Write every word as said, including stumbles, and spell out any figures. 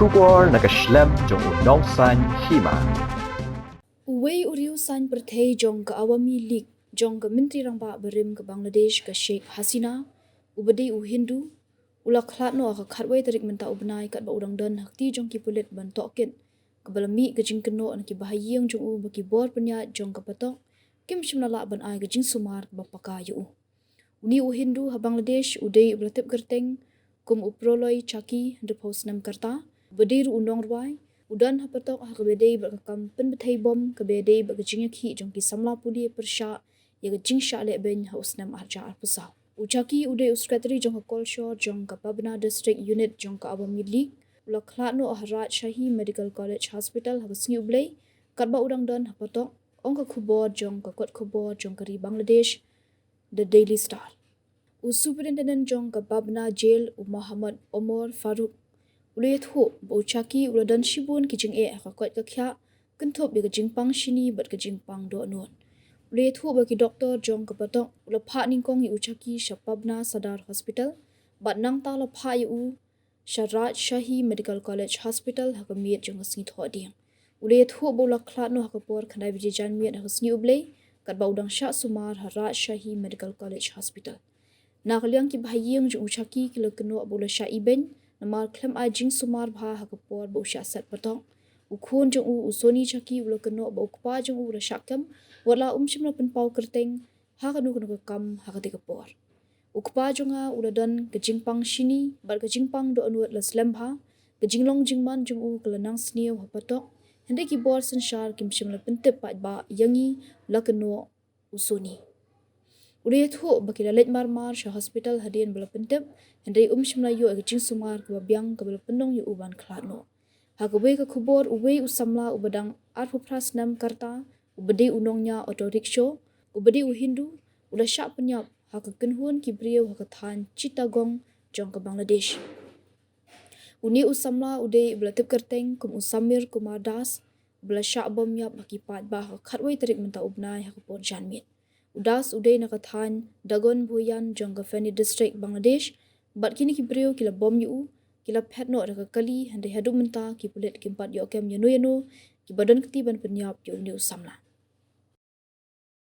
Khubor na ka shlem jong u nongsan hima. Uwei u riewsan pyrthei jong ka Awami League jong ka Myntri Rangbah barim ka Bangladesh ka Sheikh Hasina, uba dei u Hindu, u la khlad noh ha ka khatwei tarik mynta u bnai katba u dang don ha kti jong ki pulit ban tohkit, kaba la mih ka jingkynnoh na ki bahaïing jong u ba ki bor pynïaid jong ka patok kim shym la lah ban ai ka jingsumar kaba paka ïa u. Une u Hindu ha Bangladesh u dei uba la tip kyrteng kum u Proloy Chaki, hynriewphew snem ka rta, uba dei ruh u nongrwai, u don ha patok ha kaba dei bad ka kam pynbthei bom kaba dei bad ka jingïakhih jong ki samla pule pyrshah ïa ka jingshah lehbeiñ ha u snem arhajar arphew saw. U Chaki u dei u sekretari jong ka Kolshor jong ka Pabna District Unit jong ka Awami League, u la khlad noh ha Rajshahi Medical College Hospital ha ka sngi U Blei katba u dang don ha patok, ong ka khubor jong ka kot khubor jong ka ri Bangladesh, The Daily Star. U superintendent jong ka Pabna Jail, u Mohammad Omar Farouk, u la ïathuh ba u Chaki u la don shibun ki jingeh ha ka koit ka khiah, kynthup ïa ka jingpang shini bad ka jingpang dohnud. U la ïathuh ba ki doktor jong ka patok u la phah nyngkong ïa u Chaki sha Pabna Sadar Hospital, bad nangta la phah ïa u sha Rajshahi Medical College Hospital ha ka miet jong ka sngi Thohdieng. U la ïathuh ba u la khlad noh ha ka por khyndai baje janmiet ha ka sngi U Blei, katba u dang shah sumar ha Rajshahi Medical College Hospital. Na ka liang ki bahaïing jong u Chaki ki la kynnoh ba u la shah ibeiñ namar khlem ai jingsumar bha ha ka por ba u shah set patok. U khun jong u, u Soni Chaki, u la kynnoh ba u kpa jong u u la shah kem, wat la um shym la pynpaw kyrteng ha kano kano ka kam ha katei ka por. U kpa jong nga u la don ka jingpang shini bad ka jingpang dohnud la slem bha, ka jinglong jingman jong u ka la nang sniew ha patok, hynrei ki bor synshar kim shym la pyntip paidbah ïa ngi, la kynnoh u Soni. U la ïathuh ba ki la leit marmar sha hospital hadien ba la pyntip, hynrei um shym la ïoh ïa ka jingsumar kaba biang kaba la pynlong ïa u ban khlad noh. Ha kawei ka khubor, uwei u samla uba dang arphew phra snem ka rta, uba dei u nongñiah auto rickshaw, uba dei u Hindu, u la shah pynïap ha ka kynhun ki briew ha ka thaiñ Chittagong jong ka Bangladesh. Une u samla u dei uba la tip kyrteng kum u Samir Kumar Das, uba la shah bom ïap ha ki paidbah ha ka khatwei tarik mynta u bnai ha ka por janmiet. U Das u dei na ka thaiñ Dagon Bhuiyan jong ka Feni District, Bangladesh, bad kine ki briew ki la bom ïa u, ki la phet noh da ka kali, hynrei haduh mynta ki pulit kim pat ïoh kem ïano ïano kiba don kti ban pynïap ïa une u samla.